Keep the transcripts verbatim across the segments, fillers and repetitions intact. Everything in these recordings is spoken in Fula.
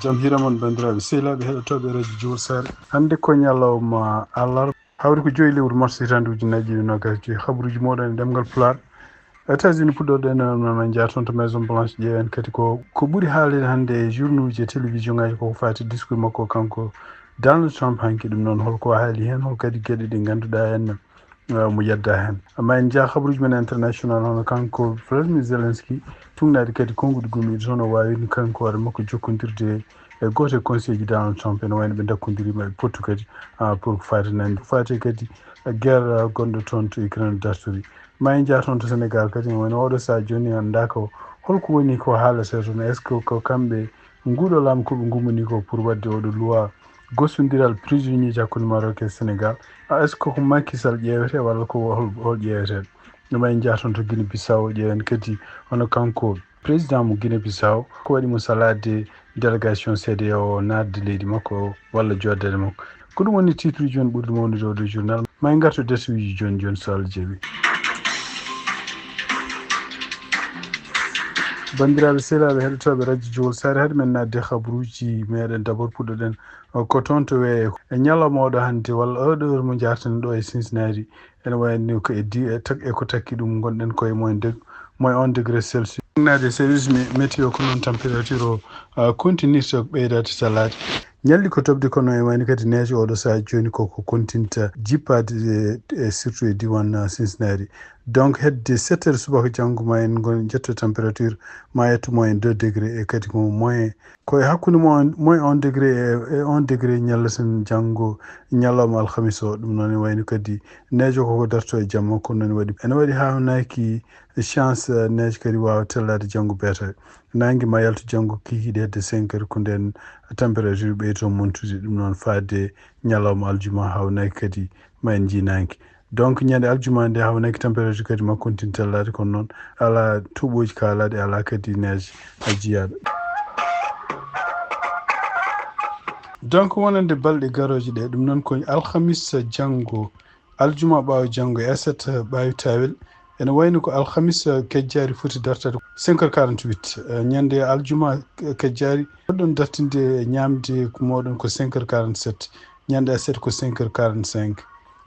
Jam hiira mon, banndiraaɓe sehilaaɓe heɗotooɓe radio Jowol Saare. Hannde ko ñalawma alarba, hawri ko joyi lewru mars, hitaande ujunnaji ɗiɗi e nogas e joyi. Habaruuji mooɗon e ɗemngal Pulaar. États-Unis puɗɗorɗen, noon ma njaha toon to Maison Blanche, ƴeewen kadi ko, ko ɓuri haalde hannde e journaux uji e télévision ngaji, ko ko faati discours makko kanko Donald Trump hanki. Ɗum noon, holko o haali heen, hol kadi geɗe ɗe ngannduɗaa en, eh, mo yadda heen. Amma en njaha habaruuji men international, hono kanko Volodymyr Zelensky, tugnaade kadi konnguɗi gumi, ɗi toon o waawi kanko hoore makko jokkondirde e gooto e conseil ji Donald Trump, ene wayno ɓe dakkondirii, ma ɓe pottu kadi, ah, pour ko faati nande, faati kadi, ah, guerre, ah, gonɗo toon to Ukraine dartori. Ma en njaha toon to Sénégal kadi, ene wayno oɗo sahaa jooni anndaa ko, holko woni ko haaletee toon. Est-ce que ko kamɓe, nguɗo laamu ko ɓe ngummani ko pour waɗde oɗo loi gostondiral prisonnier hakkunde Maroc e Sénégal? Ah, est-ce que ko Macky Sall ƴeewetee walla ko hol, hol ƴeewetee? Ma en njaha toon to Guinée Bissau, ƴeewen kadi hono kanko président mo Guinée Bissau, ko waɗi mo salaade délégation C D A O naatde leydi makko walla jooɗdaade makko. Ko ɗum woni titre uji men ɓurɗi mawnude oɗo journal. Ma en ngartu e darsuuji jooni jooni, so Allah jaɓi. Banndiraaɓe sehilaaɓe heɗotooɓe radio Jowol Saare, hade men naatde e habaruuji meɗen, d'abord puɗɗoɗen, uh, ko toon to Weeyo. E ñalawma oɗo hannde, walla oɗo heure mo njaarten ɗo e Cincinnati, ene wayni ko e di-, e tak-, e ko takki ɗum, ngonɗen koye moins deux, moins un degré Celsius. Naatde e service mé-, météo, ko noon température o, ah, continirta ko ɓeydaade salaade. Ñalli ko toɓde, kono e wayni kadi neige oɗo sahaa jooni ko, ko continta jippaade, e, e surtout e diiwaan, ah, Cincinnati. Donc, hedde sept heures subaka janngo, ma en ngon, njetto température, ma yetto moins deux degré, e kadi ko moins, ko e hakkunde moins, moins un degré e, e un degré ñalla sen janngo, ñalawma alhamis o. Ɗum noon e wayno kadi neige o koko darto e jamma, kono noon waɗi, ene waɗi haa naaki chance, eh, neige kadi waawa tellaade janngo beetawe. Naange ma yaltu janngo kikiiɗe hedde cinq heures, ko ndeen température ɓeyto montude. Ɗum noon faade ñalawma aljuma, haa naaki kadi ma en njii naange. Donc, ñande aljuma nde, haa naaki température kadi ma continue tellaade, kono noon alaa toɓooji kaalaaɗi, alaa kadi neige a jiyaaɗo. Donc, wonande balɗe garooje ɗe, ɗum noon ko alhamis janngo, aljuma ɓaawo janngo, e aset ɓaawi tawel. Ene wayno ko alhamis kejjaari foti dartade cinq heures quarante-huit. Eh, ñande aljuma kejjaari fotɗon dartinde ñaamde ko mooɗon ko cinq heures quarante-sept. Ñande aset ko cinq heures quarante-cinq.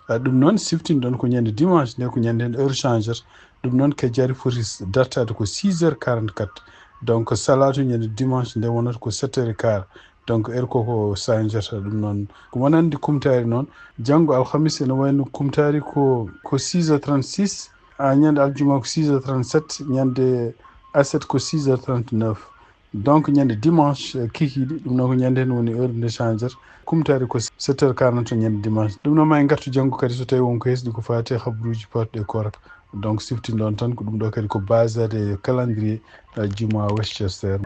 Ah, ɗum noon siftinɗon ko ñande dimanche nde, ko ñande heen heure changata. Ɗum noon kejjaari foti dartaade ko six heures quarante-quatre. Donc, salaatu ñande dimanche nde wonata ko sept heures et quart. Donc, heure koko changata. Ɗum noon, ko wonande kumtaari noon, janngo alhamis ene wayno kumtaari ko, ko six heures trente-six, a, ñande aljuma ko six heures trente-sept, ñande aset ko six heures trente-neuf. Donc, ñande dimanche, eh, kikiiɗe, ɗum noon ko ñande heen woni heure nde changata. Kumtaari ko sept heures quarante ñande dimanche. Ɗum noon ma en ngartu janngo kadi, so tawi won ko hesɗi ko faati e habaruuji paɗɗi e koorka. Donc, siftinɗon tan ko ɗum ɗo kadi ko basade e calendrier, eh, juma Westchester.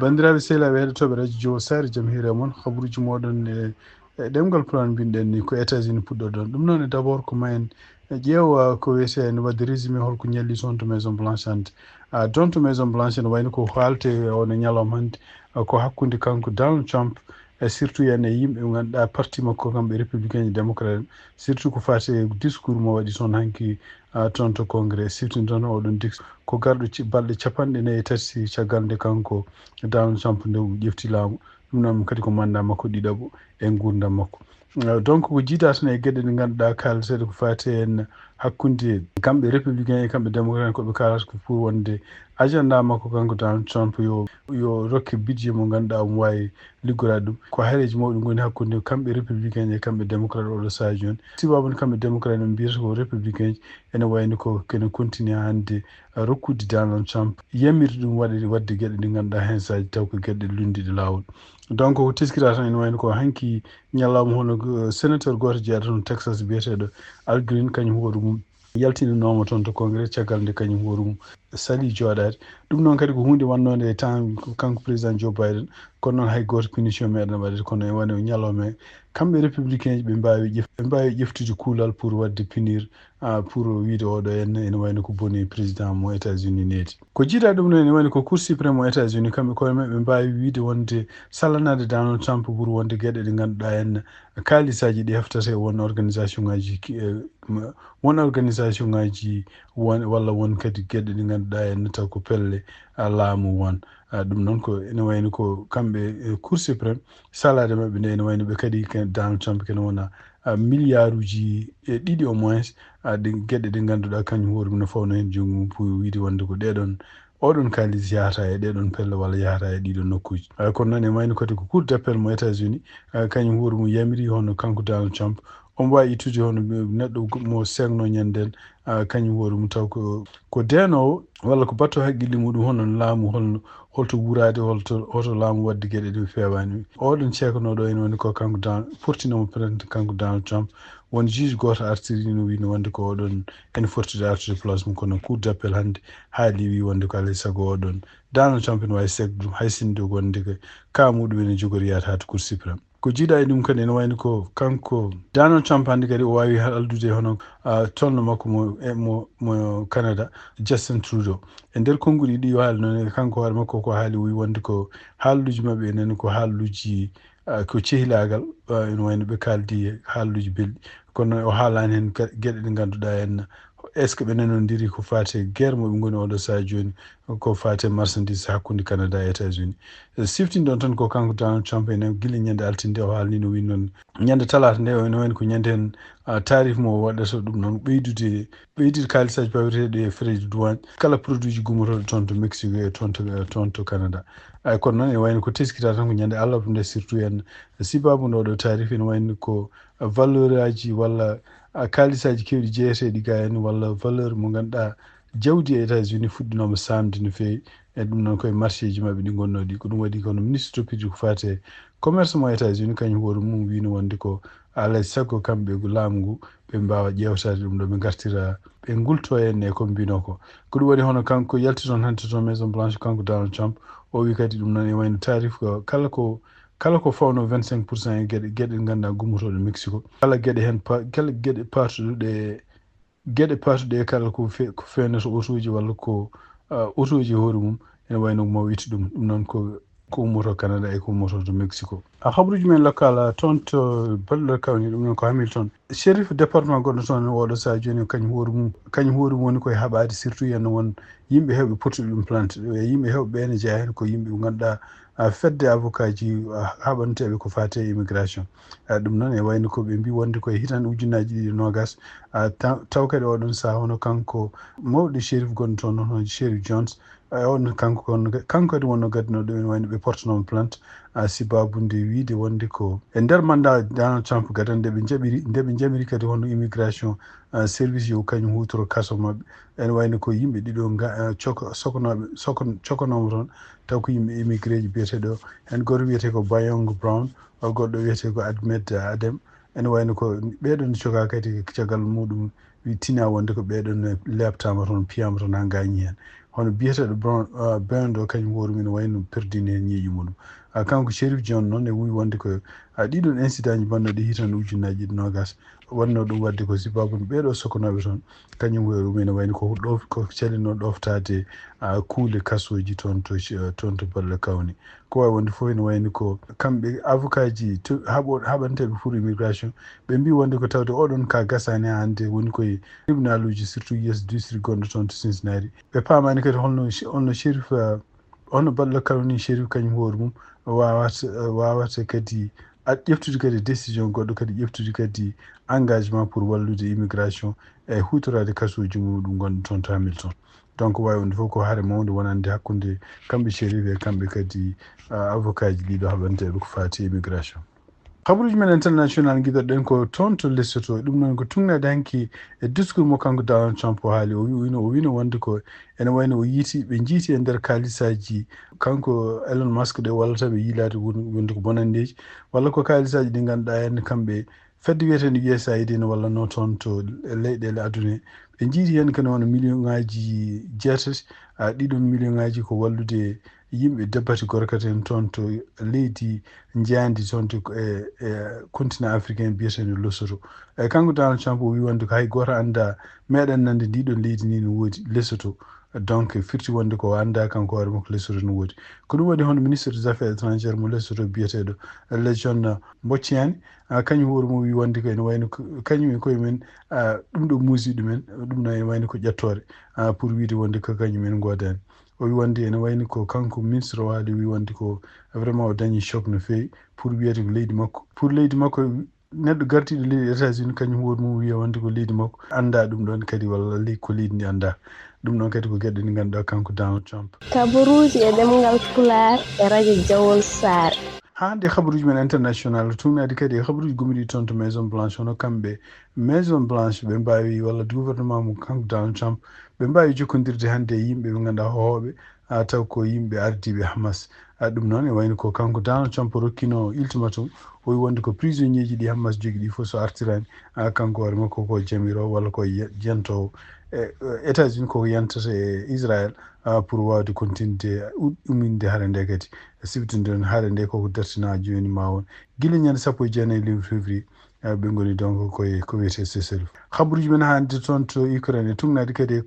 Banndiraaɓe sehilaaɓe heɗotooɓe radio Jowol Saare, jam hiire mon. Habaruuji mooɗon e, e ɗemngal Pulaar mbinɗen ni ko États-Unis puɗɗoɗon. Ɗum noon e d'abord ko ma en ƴeewa ko wiyetee ene waɗde résumé holko ñalli toon to Maison Blanche hannde. Ah, toon to Maison Blanche ene wayno ko haaletee e oɗo ñalawma hannde, ah, ko hakkunde kanko Donald Trump, e surtout ene e yimɓe ɓe ngannduɗaa parti makko kamɓe républicain e démocrate en, surtout ko faati e discours mo waɗi toon hanki, ah, toon to Congrès, surtout toon oɗon dis-, ko garɗo ci-, balɗe capanɗe nayi e tati caggal nde kanko Donald Trump nde o ƴefti laamu. Ɗum noon kadi ko mandat makko ɗiɗaɓo e nguurndam makko. Eh, donc, ko jiidaa tan e geɗe ɗe ngannduɗaa kaalateeɗe ko faati heen hakkunde kamɓe républicain e kamɓe démocrate, ko ɓe kaalata ko pour wonde agenda makko kanko Donald Trump yo, yo rokke budget mo ngannduɗaa omo waawi liggoraade ɗum. Ko haareeji mawɗi ngoni hakkunde kamɓe républicain e kamɓe démocrate oɗo sahaa jooni. Sibu kamɓe démocrate en mbiyata ko républicain ene wayno ko kene continue hannde rokkude Donald Trump yamirde ɗum waɗa, waɗde geɗe ɗe ngannduɗaa heen saaji taw ko geɗe lundiɗe laawol. Donc, ko teskira tan ene wayno ko hanki ñalawma hono, eh, sénateur gooto jeyaɗo toon Texas biyeteeɗo Al Green, kañum hoore mum yaltinanooma toon to Congrès caggal nde kañum hoore mum sali jooɗaade. Ɗum noon kadi ko huunde wannode e temps kanko président Joe Biden, kono noon hay gooto punition meeɗaani waɗeede, kono e wano ñalawma e kamɓe républicain ji ɓe mbaawi ƴef-, ɓe mbaawi ƴeftude kuulal pour waɗde punir, ah, pour wiide oɗo en ene wayno ko boni président mo États-Unis needi. Ko jiidaa ɗum noon ene wayno ko Cour suprême mo États-Unis, kamɓe koye maɓɓe ɓe mbaawi wiide wonde sallanaade Donald Trump pour wonde geɗe ɗe ngannduɗaa en kaalisaaji ɗi heftata e won organisation ngaji ki-, eh, ma-, won organisation ngaji won, walla won kadi geɗe ɗe ngannduɗaa en taw ko pelle, ah, laamu won. Ah, ɗum noon ko ene wayno ko kamɓe, eh, Cour suprême, salaade maɓɓe nde ene wayno ɓe kadi ke-, Donald Trump kene wona, ah, milliarduji e ɗiɗi au moins, ah, ɗi geɗe ɗe ngannduɗaa kañum hoore mum no fawno heen junngo mum pour wiide wonde ko ɗeɗon, oɗon kaalis yahata e ɗeɗon pelle walla yahata e ɗiɗon nokkuuji. Ah, kono noon e wayno kadi ko Cour d'appel mo États-Unis, ah, kañum hoore mum yamiri hono kanko Donald Trump omo waawi ittude hono neɗɗo mo seegno ñanden, ah, kañum hoore mum taw ko, ko deenoowo walla ko baɗto haqqille muɗum hono laamu holno, holto wuuraade, holto, holto laamu waɗde geɗe ɗe feewaani. Oɗon ceekanooɗo ene woni ko kanko Dan-, portinomo plainte kanko Donald Trump. Won juge gooto artiri no wino wonde ko oɗon ene fottude artude place mum, kono Cour d'appel hannde haali wi wonde ko alay sago oɗon Donald Trump ene waawi segde ɗum hay sinno wonde ko ka muɗum ene jogori yaade haa to Cour suprême. Ko jiidaa e ɗum kadi ene wayno ko kanko Donald Trump hannde kadi o waawi haaldude hono, ah, tolno makko mo, e mo, mo Canada, Justin Trudeau. E nder konnguɗi ɗi o haali noon, e kanko hoore makko ko haali o wi wonde ko haalluuji maɓɓe enen ko haalluuji, ah, ko cehilaagal, ah, ene wayno ɓe kaaldi haalluuji belɗi. Kono o haalaani heen ka-, geɗe ɗe ngannduɗaa en, est-ce que ɓe nanondiri ko faati e guerre mo ɓe ngoni oɗo sahaa jooni, ko faati e marchandise hakkunde Canada e États-Unis. Eh, siftinɗon tan ko kanko Donald Trump ene gila ñande altine nde o haalni no wii noon. Ñande talaata nde o ene wayno ko ñande heen, ah, taarif mo o waɗata ɗum noon ɓeydude, ɓeydude kaalisaaji paweteeɗi e frais de douane, kala produit ji gummotooɗo toon to Mexico e toon to, e toon to Canada. Ay, kono noon ene wayno ko teskita tan ko ñande alarba nde surtout en, sibabu nde oɗo taarif ene wayno ko valeur aji walla, ah, kaalisaaji keewɗi jeeyeteeɗi ga en walla valeur mo ngannduɗaa jawdi e États-Unis fuɗɗinooma saamde no feewi. E ɗum noon koye marché ji maɓɓe ɗi ngonnoo ɗi. Ko ɗum waɗi kono ministre toppitoo ko faati e commerce mo États-Unis kañum hoore mum wino wonde ko alay sago kamɓe laamu ngu ɓe mbaawa ƴeewtaade ɗum ɗo ɓe ngartira, ɓe ngulto en e ko mbino ko. Ko ɗum waɗi hono kanko yalti toon hannde to Maison Blanche kanko Donald Trump o wi kadi ɗum noon e wayno taarif ko kala ko, kala ko fawno vingt-cinq pour cent e geɗe, geɗe ɗe ngannduɗaa gummotooɗe Mexico. Kala geɗe heen pa-, kala geɗe paatuɗe geɗe paatuɗe kala ko fe-, ko fewndo otooji walla ko, ah, otooji hoore mum, ene wayno mo itti ɗum. Ɗum noon ko, ko ummoto Canada e ko ummoto to Mexico. A habruuji men local, ah, toon to Butler County, ɗum noon ko Hamilton. Sheriff département goɗɗo toon oɗo sahaa jooni kañum hoore mum, kañum hoore mum woni koye haɓaade surtout yen won yimɓe heewɓe portude ɗum plainte. E yimɓe heewɓe ɓe ene jeyaa heen ko yimɓe ɓe ngannduɗaa, ah, fedde avocat ji, ah, haɓanteeɓe ko faati e immigration. Ah, ɗum noon e wayno ko ɓe mbi wonde koye hitande ujunnaaji ɗiɗi e noogas, ah, taw, taw kadi oɗon sahaa hono kanko mawɗo shérif gonɗo toon, hono Sheriff Jones, ah, on kanko kon, kanko kadi wonno gadduno ɗum ene wayno ɓe portanooma plainte, ah, sibabu nde wiide wonde ko e nder mandat Donald Trump gadande ɓe jaɓiri, nde ɓe jaɓiri kadi hono immigration, ah, service yo kañum huutoro kaso maɓɓe. Ene wayno ko yimɓe ɗiɗo nga, ah, coko-, sokonooɓe, sokon-, cokonooma toon, taw ko yimɓe immigré ji biyeteeɗo, heen gooto wiyetee ko Bayong Brown, o goɗɗo wiyetee ko Ahmed Adem. Ene wayno ko ɓeeɗon cokaa kadi caggal muɗum wi tina wonde ko ɓeeɗon leeptaama toon, piyaama toon haa ngaañi heen. Hono biyeteeɗo Brown, ah, Brown ɗo kañum hoore mum ene wayno perdini heen ñiiƴe muɗum. Ah, kanko Sheriff Jones noon e wi wonde ko, ah, ɗiɗon incident ji bannooɗi hitande ujunnaaji ɗiɗi noogas wonno ɗum waɗde ko sibabu ɓeeɗo sokonooɓe toon kañum hoore mum ene wayno ko ɗoof-, ko calinoo ɗooftaade, ah, kuule kasooji toon to, toon to Butler County. Ko waawi wonde fof ene wayno ko kamɓe avocat ji to-, haɓo-, haɓanteeɓe pour immigration, ɓe mbi wonde ko tawde oɗon ka gasaani hannde woni koye tribunaluuji, surtout U S District gonɗo toon to Cincinnati. Ɓe paamaani kadi holno, holno Sheriff, ah, hono Butler County Sheriff kañum hoore mum waawata, waawata kadi a-, ƴeftude kadi décision goɗɗo, kadi ƴeftude kadi engagement pour wallude immigration e huutoraade kasooji muɗum gonɗi toon to Hamilton. Donc, waawi wonde fof ko hare mawnde wonande hakkunde kamɓe Sheriff e kamɓe kadi, ah, avocat ji ɗiɗo haɓanteeɓe ko faati e immigration. Habaruuji men international ngiɗoɗen ko toon to Lesotho. Ɗum noon ko tuugnaade hanki e discours mo kanko Donald Trump o haali. O wi-, o wino, o wino wonde ko ene wayno o yiiti, ɓe njiiti e nder kaalisaaji. Kanko Elon Musk ɗe wallata ɓe yiilaade won-, wonde ko bonanndeeji. Walla ko kaalisaaji ɗi ngannduɗaa en kamɓe fedde wiyeteende U S A I D no wallanoo toon to leyɗeele aduna he. Ɓe njiiti heen kene wona million ŋaaji jeetati, a, ɗiɗon million ŋaaji ko wallude yimɓe debbati gorkate en toon to leydi njeyaandi toon to e, e continent africain biyeteeɗo Lesotho. E kanko Donald Trump o wi wonde ko hay gooto annda, meeɗen nande ndiɗon leydi ni no woodi Lesotho. Donc firti wonde ko annda kanko hoore makko Lesotho no woodi. Ko ɗum waɗi hono ministre des affaires étrangères mo Lesotho biyeteeɗo Legion Mbotiani, kañum hoore mum wi wonde ko ene wayno kañum e koye men, ɗum ɗo muusi ɗumen, ɗum no ene wayno ko ƴettoore pour wiide wonde ko kañum en ngoodani. O wi wonde ene wayno ko kanko ministre o haali wi wonde ko vraiment o dañi choc no feewi pour wiyete ko leydi makko, pour leydi makko neɗɗo gartiiɗo leydi États-Unis kañum hoore mum wiya wonde ko leydi makko annda ɗum ɗon kadi walla ley ko leydi ndi annda. Ɗum ɗon kadi ko geɗe ɗe ngannduɗaa kanko Donald Trump. Kabaruuji e ɗemngal Pulaar e radio Jawol Saare. Haa nde habaruuji men international tuugnaade kadi e habaruuji gomɗi toon to Maison Blanche, hono kamɓe Maison Blanche ɓe mbaawi walla gouvernement mo kanko Donald Trump ɓe mbaawi jokkondirde hannde e yimɓe ɓe ngannduɗaa hohooɓe a taw ko yimɓe ardiiɓe Hamas. A ɗum noon e wayno ko kanko Donald Trump rokkino ultimatum o wi wonde ko prisonnier ji ɗi Hamas jogi ɗi fof so artirani a kanko hoore makko ko jamiro walla ko jentoowo. E États-Unis koko yentata e Israël pour wawde continde umminde haare nde kadi siftindiren haare nde koko dartina jooni ma won gila ñande sappo e jeenayi lewru février. Ɓe ngoni donc koye ko wiyete Seychelles. Habaruji men hannde toon to Ukraine e tugnade kadi e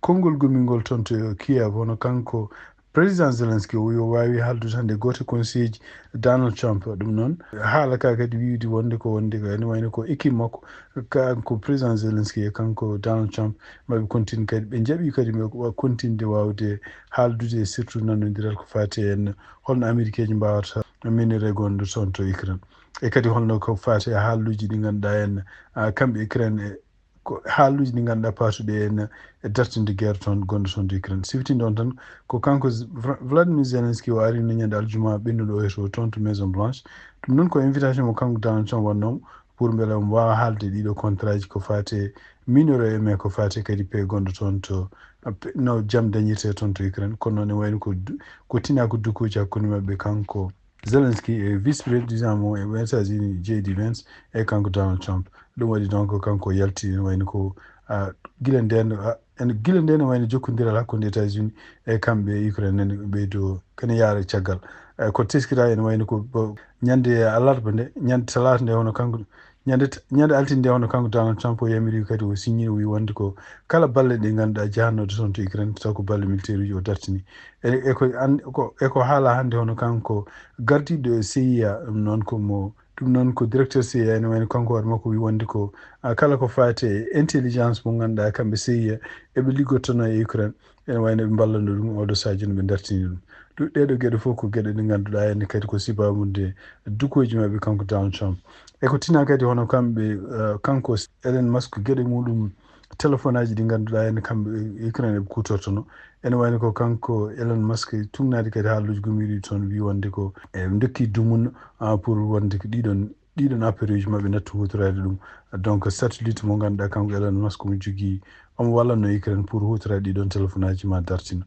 konngol gomingol toon to Kiev hono kanko président Zelensky o yo waawi haaldude hannde gooto e conseil ji Donald Trump. Ɗum noon haala ka kadi wiide wonde ko wonde ko ene wayno ko équipe makko kanko président Zelensky e kanko Donald Trump maɓe continue kadi ɓe jaɓi kadi ɓe continde wawde haaldude e surtout nanodiral ko fati en holno américain ji mbawata menire gonɗo toon to Ukraine e kadi holno ko fati e haalluji ɗi ngannduɗaa en kamɓe Ukraine e ko haalluuji ɗi ngannduɗaa paatuɗi en e dartinde guerre toon gonɗo toon to Ukraine. Siftinde on tan ko kanko Vladimir Zelensky o arino ñande aljuma ɓennuɗo o to toon to Maison Blanche. Ɗum noon ko invitation mo kanko Donald Trump wannoo mo pour mbele omo waawa haalde ɗiɗo contrat ji ko faate minore e mais ko faate kadi pe gonɗo toon to no jam dañirte toon to Ukraine. Kono noon e wayno ko ko tina ko dukkuuji hakkunde maɓɓe kanko Zelensky e vice-président mo e États-Unis J D Vance e kanko Donald Trump. Ɗum waɗi donc kanko yalti ene wayno ko gila nden ene gila nden wayno jokkondiral hakkunde États-Unis e kamɓe e Ukraine nani ɓeydo kene yaara caggal. Ko teskita ene wayno ko ñande alarba nde ñande talaata nde hono kanko ñande ñande altinde nde hono kanko Donald Trump o yamiri kadi o signini o wi wonde ko kala balle ɗe ngannduɗaa jahannode toon to Ukraine taw ko balle militaire uji o dartini. E ko haala hannde hono kanko gardiiɗo e C I A ɗum noon ko mo ɗum noon ko directeur C I A ene wayno kanko hoore makko wi wonde ko kala ko faati e intelligence mo ngannduɗaa kamɓe C I A eɓe liggottono e Ukraine ene wayno ɓe mballano ɗum oɗo sadio no ɓe dartini ɗum. Ɗum ɗeɗo geɗe fof ko geɗe ɗe ngannduɗaa ene kadi ko sibabude dukoji maɓɓe kanko Donald Trump. E ko tina kadi hono kamɓe kanko Elon Musk geɗe muɗum téléphone aji ɗi ngannduɗaa ene kamɓe Ukraine eɓe kutortono ene wayno ko kanko Elon Musk tugnaade kadi haalluuji gumiiɗi toon wi wonde ko e dokki dumun pour wonde ko ɗiɗon ɗiɗon appareil uji maɓɓe nattu hutoraade ɗum. Donc satellite mo ngannduɗaa kanko Elon Musk mo jogii omo wallanno Ukraine pour hutoraade ɗiɗon téléphone aji ma dartino.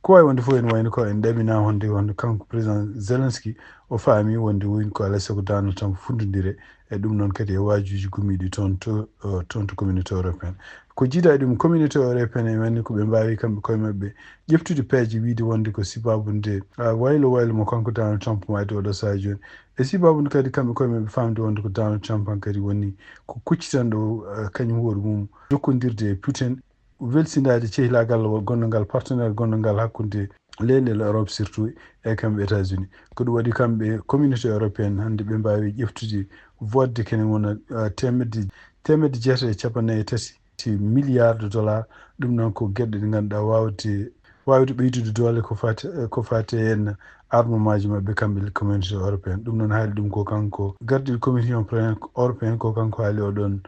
Ko wawi wonde fof ene wayno ko en ɗaɓina honde wonde kanko président Zelensky o faami wonde woni ko alay sago Donald Trump fuddodire e ɗum noon kadi e waajuuji gumiiɗi toon to toon to communauté européenne. Ko jiidaa e ɗum communauté européenne e wayno ko ɓe mbaawi kamɓe koye maɓɓe ƴeftude peeje wiide wonde ko sibabude waylo waylo mo kanko Donald Trump waɗi oɗo sahaa jooni. E sibabude kadi kamɓe koye maɓɓe faamde wonde ko Donald Trump han kadi woni ko kuccitanɗo kañum hoore mum jokkondirde e Putin welsindaade cehlaagal gonɗo ngal partenaire gonɗo ngal hakkunde leyɗe Europe surtout e kamɓe États-Unis. Ko ɗum waɗi kamɓe communauté européenne hannde ɓe mbaawi ƴeftude vote de kene wona temedde temedde jeetati e capanɗe nayi e tati milliard de dollars. Ɗum noon ko geɗe ɗe ngannduɗaa wawde wawde ɓeydude doole ko fati ko fati en armement ji maɓɓe kamɓe communauté européenne. Ɗum noon haali ɗum ko kanko gardiiɗo commission européenne ko kanko haali oɗon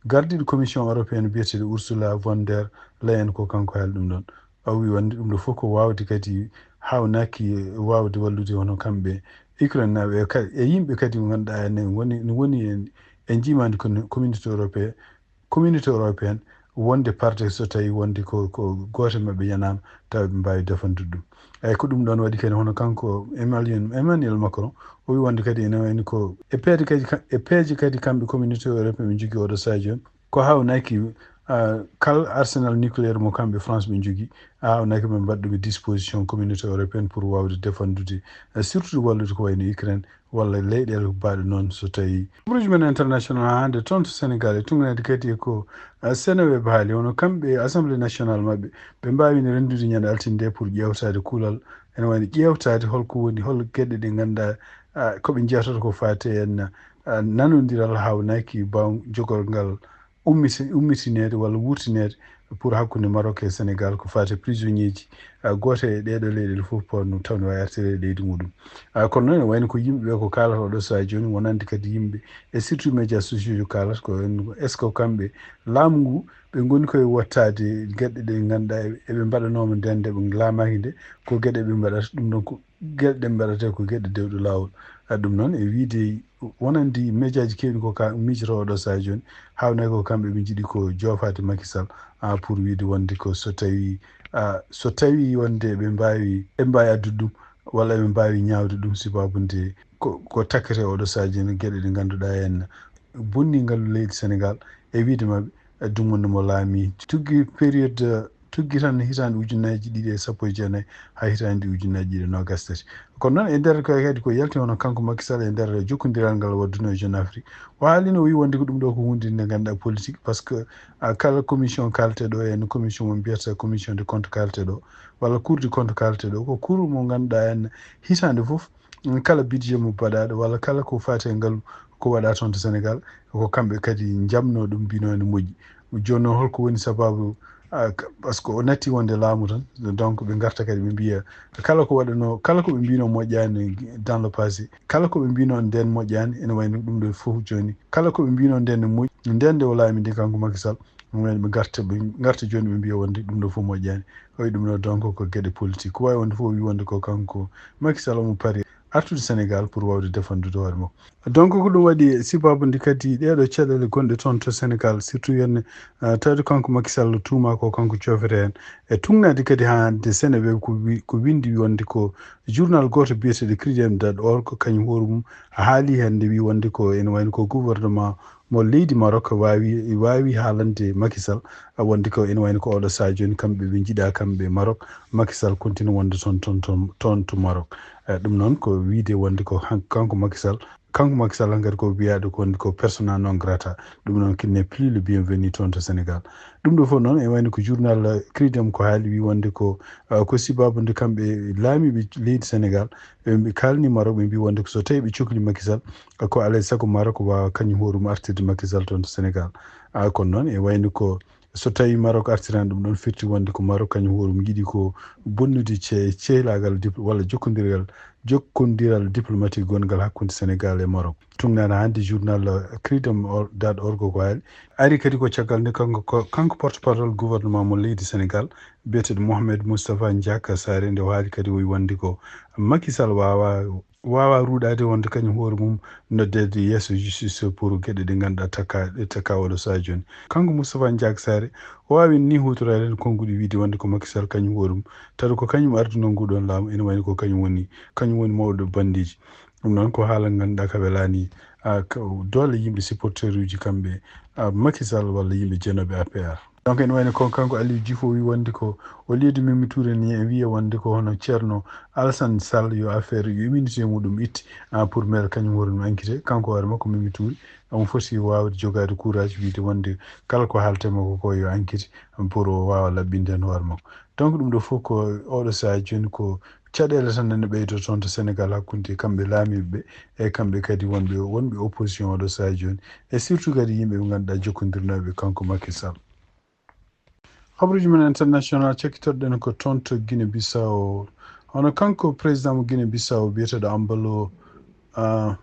gardiiɗo commission européenne biyeteeɗo Ursula von der Leyen ko kanko haali ɗum ɗon. O wi wonde ɗum ɗo fof ko wawde kadi hawnaki wawde wallude hono kamɓe Ukraine naɓe e yimɓe kadi ko ngannduɗaa ene woni no woni e jiimande communauté européenne communauté européenne wonde parte so tawi wonde ko ko gooto maɓɓe yanama tawa ɓe mbawi defandude ɗum. Eyyi ko ɗum ɗon waɗi kadi hono kanko Emmanuel Emmanuel Macron o wi wonde kadi ene wayni ko e peeje kadi e peeje kadi kamɓe communauté européenne ɓe jogui oɗo sadio ko hawnaki Ah, kal arsenal nucléaire mo kamɓe France ɓe njogii, ah, o naki ɓe mbaɗa ɗum e disposition communauté européenne pour waawde défendude, ah, surtout wallude ko wayno Ukraine walla leyɗeele ko baaɗe noon so tawi. Bruge men international haa hannde toon to Sénégal e tuŋŋaade kadi e ko, ah, Seneweb haali, hono kamɓe e Assemblée nationale maɓɓe, ɓe mbaawino renndude ñande altine nde pour ƴeewtaade kuulal, ene wayno ƴeewtaade holko woni, hol geɗe ɗe ngannduɗaa, ah, ko ɓe njiyata ko faati e, ah, nanondiral haawnaaki baaw-, jogorgal ummiti-, ummitineede walla wurtineede pour hakkunde Maroc e Sénégal ko faati e prisonnier ji, ah, gooto e ɗeeɗo leyɗeele fof, pono tawde wawi artireede leydi muɗum. Ah, kono noon ene wayno ko yimɓe ɓe ko kaalata oɗo sahaa jooni, wonande kadi yimɓe e surtout médias sociaux ji kaalata ko en, est ce que kamɓe laamu ngu ɓe ngoni koye wattaade geɗe ɗe ngannduɗaa eɓe mbaɗanooma nden nde ɓe laamaaki nde, ko geɗe ɓe mbaɗata ɗum ɗon ko geɗe ɗe mbaɗata ko geɗe dewɗe laawol. Ah, ɗum noon e wiide wonande médias ji keewɗi ko ka miijotoo oɗo sahaa jooni, haawnaaki ko kamɓe ɓe njiɗi ko joofaade Macky Sall, ah, pour wiide wonde ko so tawi, ah, so tawi wonde ɓe mbaawi, ɓe mbaawi addude ɗum walla ɓe mbaawi ñaawde ɗum sababu nde ko, ko takkete oɗo sahaa jooni geɗe ɗe ngannduɗaa en bonni ngal leydi Sénégal e wiide maɓɓe, eh, dumunna mo laami tuggi période, eh, tuggi tan hitaande ujunnaaji ɗiɗi e sappo e jeenayi haa hitaande ujunnaaji ɗiɗi e noogaas tati. Kono noon e nder ko kadi ko yalti hono kanko Macky Sall e nder jokkondiral ngal waɗduno e Jeune Afrique, o haalino o wi wonde ko ɗum ɗo ko huunde nde ngannduɗaa politique, par ce que, ah, kala commission kaalteɗo en, commission mo mbiyata commission de compte kaalteɗo walla cour de compte kaalteɗo, ko cour mo ngannduɗaa en hitaande fof, kala budget mo baɗaaɗo walla kala ko faati e ngalu ko waɗa toon to Sénégal, ko kamɓe kadi njamno ɗum, mbino ene moƴƴi. Jooni noon holko woni sababu, ah, ka-, par ce que o natti wonde laamu tan, donc ɓe ngarta kadi ɓe mbiya kala ko waɗano, kala ko ɓe mbino moƴƴani dans le passé, kala ko ɓe mbino nden moƴƴani, ene wayno ɗum ɗo fof jooni, kala ko ɓe mbino nden ne moƴƴi, nden nde o laami nde kanko Macky Sall, ɗum wayno ɓe ngarta, ɓe ngarta jooni ɓe mbiya wonde ɗum ɗo fof moƴƴani. O wi ɗum ɗo donc ko geɗe politique. Ko wawi wonde fof o wi wonde ko kanko Macky Sall omo paari artude Sénégal pour wawde défendude hoore makko. Donc ko ɗum waɗi sababu nde kadi ɗeɗo caɗele gonɗe toon to Sénégal, surtout henne, ah, tawde kanko Macky Sall tuuma ko kanko coofete hen. E tuŋŋaade kadi haa hannde Seneweb ko wi-, ko windi wonde ko journal gooto biyeteeɗo cridem dot org kañum hoore mum haali hannde wi wonde ko ene wayno ko gouvernement mo leydi Maroc waawi, waawi haalande Macky Sall, ah, wonde ko ene wayno ko oɗo sahaa jooni kamɓe ɓe njiɗa kamɓe Maroc, Macky Sall continue wonde toon, toon, toon, toon to Maroc. Eh, ɗum noon ko wiide wonde ko han-, kanko Macky Sall, kanko Macky Sall hankadi ko wiyaɗo ko wonde ko persona non grata. Ɗum noon qu'il n'est plus le bienvenu toon to Sénégal. Ɗum ɗo fof noon e wayno ko journal, eh, Cridem ko haali wi wonde ko, ah, ko sababu nde kamɓe laamiiɓe leydi Sénégal ɓe mbi-, kaalni Maroc ɓe mbi wonde ko so tawi ɓe cokli Macky Sall, ko alay sago Maroc waawa kañum hoore mum artirde Macky Sall toon to Sénégal. Ah, kono noon e wayno ko so tawi Maroc artirani ɗum ɗon firti wonde ko Maroc kañum hoore mum yiɗi ko bonnude ce-, cehlaagal dip-, walla jokkondirgal, jokkondiral diplomatique gongal hakkunde Sénégal e Maroc. Tuŋŋaade hannde journal, eh, cridem dot org ko haali. Ari kadi ko caggal nde kanko, ko kanko porte-parole gouvernement mo leydi Sénégal, biyeteeɗo Mohamed Moustapha Diaka Sarr, nde o haali kadi o wi wonde ko Macky Sall waawa, waawa ruuɗaade wonde kañum hoore mum noddeede yeeso justice pour geɗe ɗe ngannduɗaa takka, ɗe takka oɗo sahaa jooni. Kanko Moustapha Diaka Sarr o waawi ni huutoraade heen konnguɗi wiide wonde ko Macky Sall kañum hoore mum, tawa ko kañum arduno ngu ɗon laamu, ene wayno ko kañum woni, kañum woni mawɗo banndeeji. Ɗum noon ko haala ngannduɗaa ka welaani, ah, ka, doole yimɓe supporter uji kamɓe, ah, Macky Sall walla yimɓe jeenooɓe A P R. Donc ene wayno ko kanko Aliou Diouf o wi wonde ko au lieu de Mimi Touré ni e wiya wonde ko hono Thierno Alassane Sall yo affaire yo immunité muɗum itti, ah, pour mbele kañum hoore mum enquête, kanko hoore makko Mimi Touré omo foti waawde jogaade courage wiide wonde kala ko haaletee makko ko yo enquête pour o waawa laɓɓinde heen hoore makko. Donc ɗum ɗo fof ko oɗo sahaa jooni ko caɗeele tan nana ɓeydo toon to Sénégal hakkunde kamɓe laamiiɓe ɓe e kamɓe kadi wonɓe, wonɓe opposition oɗo sahaa jooni, e surtout kadi yimɓe ɓe ngannduɗaa jokkondirnooɓe kanko Macky Sall. Habruuji men international cakkitoɗen ko toon to Guinée Bissau. Hono kanko président mo Guinée Bissau biyeteeɗo Ambalo, ah,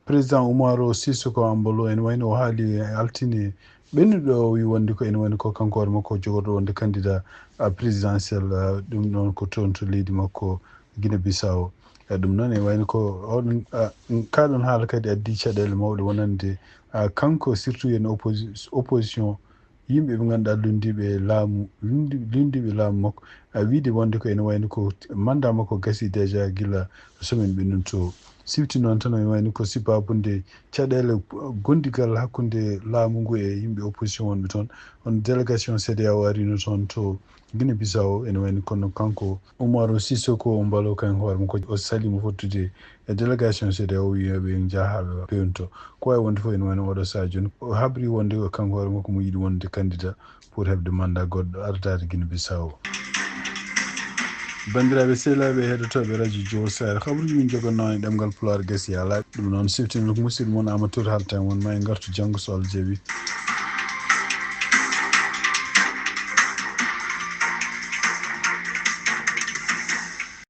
président Umaro Sissoco Ambalo, ene wayno o haali e altine ɓennuɗo o wi wonde ko ene wayno ko kanko hoore makko jogorɗo wonde candidat, ah, présidentiel, ah, ɗum ɗon ko toon to leydi makko Guinée Bissau. E ɗum noon e wayno ko oɗon, ah, ka ɗon haala kadi addi caɗeele mawɗe wonande, ah, kanko surtout en opposi-, opposition, yimɓe ɓe ngannduɗaa lunndiiɓe laamu, lunndi-, lunndiiɓe laamu makko, a wiide wonde ko ene wayno ko mandat makko gasi déjà gila semaine ɓennunto. Sifti noon tan, ene wayni ko sipaabu nde caɗeele gondigal hakkunde laamu ngu e yimɓe opposition wonɓe toon. On délégation C D A O arino toon to Guinée Bissau, ene wayni kono kanko Umaro Sissoko Embaló, kañ hoore makko o salimo fottude e délégation C D A O, wiyeɓe en njaha ɓe pewnto. Ko wawi wonde fof, ene wayno oɗo saha jooni o habri wonde ko kanko hoore makko mo yiɗi wonde candidat pour heɓde mandat goɗɗo ardaade Guinée Bissau. Bandiraɓe sehlaɓe heɗotoɓe radio Jowo Sare, habruji min jogonno e ɗemgal Pulaar gasi ala. Ɗum noon, siftinol ko musidɗo mon Amadou Tour haalta e mon, ma en gartu janngo so Allah jaɓi.